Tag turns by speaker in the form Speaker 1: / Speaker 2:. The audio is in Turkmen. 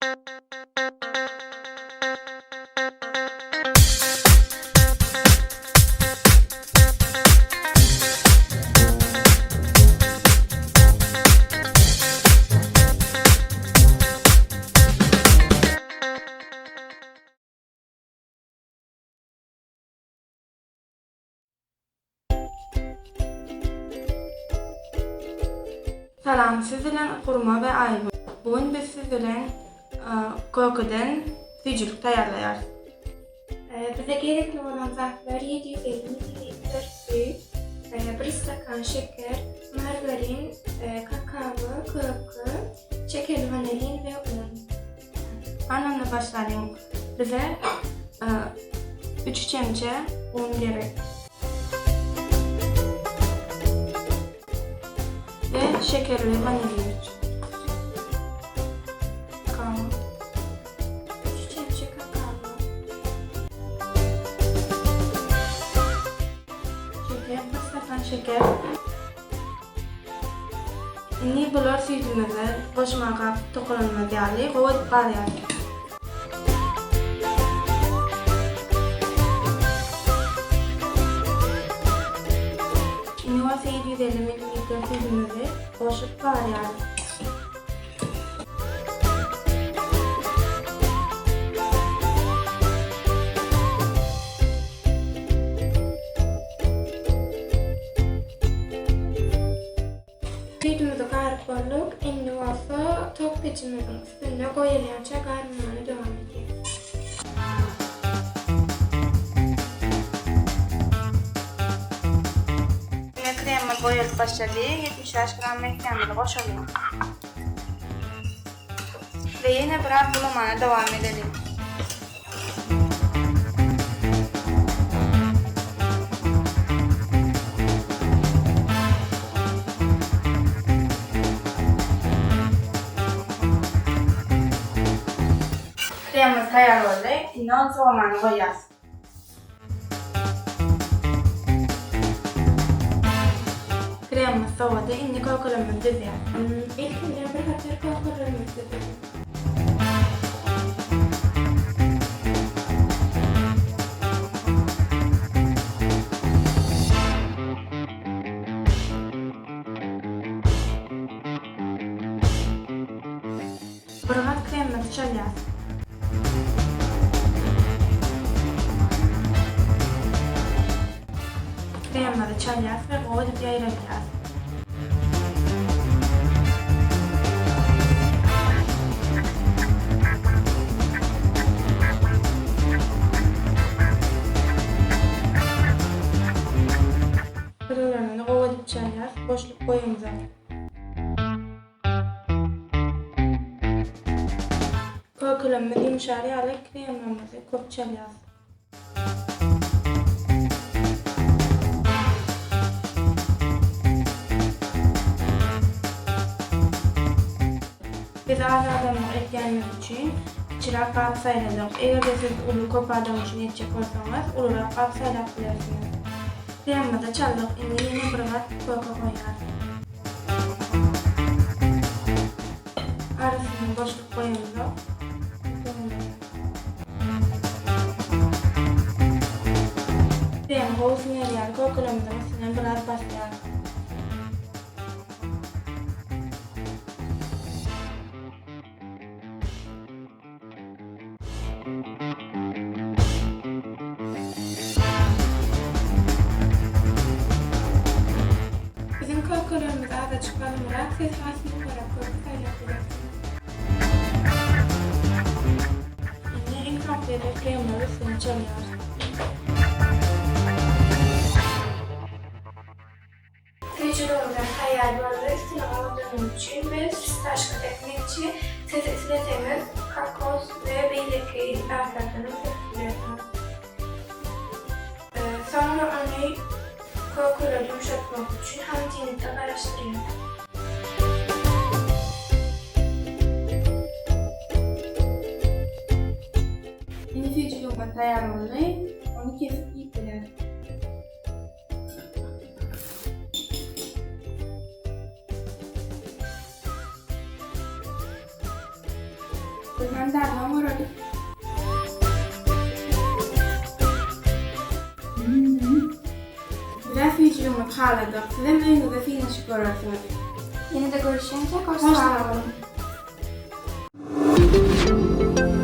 Speaker 1: Salam siz bilen Hurma we Aýgül. Bu gün biz siz bilen kökeden süýjülik taýýarlaýarys.
Speaker 2: Bize gerekli bolan zatlar 750 millilitr süýt, bir stakan şeker, margarin, kakao, köke, şekerli wanilin we un.
Speaker 1: Ananda başlalyň. Bize üç çemçe un gerek. We şekerli wanilin. Kakao.
Speaker 2: 3 çemçe kakao.
Speaker 1: Şeker, bir stakan şeker. Indi bular süýdümize goşmaga tokalanmaz ýaly gowy edip garýarys. Indi bolsa 750 ml süýdümizi goşup garýarys.
Speaker 2: Süýdümizi garyp bolduk, indi bolsa tok pejimiziň üstünde goýulýança garmany dowam edýäris.
Speaker 1: Ine kremimiz goýalyp başlady, 75 gram mesgämizi goşalyň. We ýene biraz bulamany dowam edeliň. Kremimiz taýýar boldy. Indi ony sowamana goýýas. Kremimiz sowady. Indi kökelerimizi düzýäs.
Speaker 2: Ilki bilen bir hatar kökelerimizi düzelim.
Speaker 1: Bir gat kremimizi çalýas. Kremimizi çalýas we gowy edip ýaýradýas. Gyralaryny gowy edip çalýas, boşluk goýamzok. Kökelerimiz ýumşar ýaly kremimizi köp çalýas. Biz az adamlyk etýänimiz üçin kiçiräk gap saýladyk. Eger-de siz uly köp adam üçin etjek bolsaňyz, ulurak gap saýlap bilersiňiz. Kremimizi çaldyk, indi ýene bir gat köke goýýarys. Arasynda boşluk goýamzok. Krem gowy siňer ýaly kökelerimiziň üstünden biraz basýarys.
Speaker 2: Biziň kökelerimiz azajyk galyňrak, siz has ýukarak köke saýlap bilersiňiz.
Speaker 1: Indi iň soňky gezek kremleri üstüne çalýarys.
Speaker 2: Süýjüligimiz taýýar boldy. Üstüne galdyrmak üçin biz fistaşka dökmekçi. Siz isleseňiz kokos we beýleki zatlardan hem döküp bilersiňiz. Soňra ony kökeleri ýumşatmak üçin holodilnikde garaşdyrýas.
Speaker 1: Indi süýjüligimiz taýýar boldy. Ony kesip iýip bileris. Biz dadynam görelim. Bizä süýjüligimizi haladyk. Sizem öýüňizde synanyşyp görersiňiz.
Speaker 2: Ýene-de görüşýänçäk hoş
Speaker 1: Hoş
Speaker 2: sag
Speaker 1: sag
Speaker 2: boluň.
Speaker 1: boluň.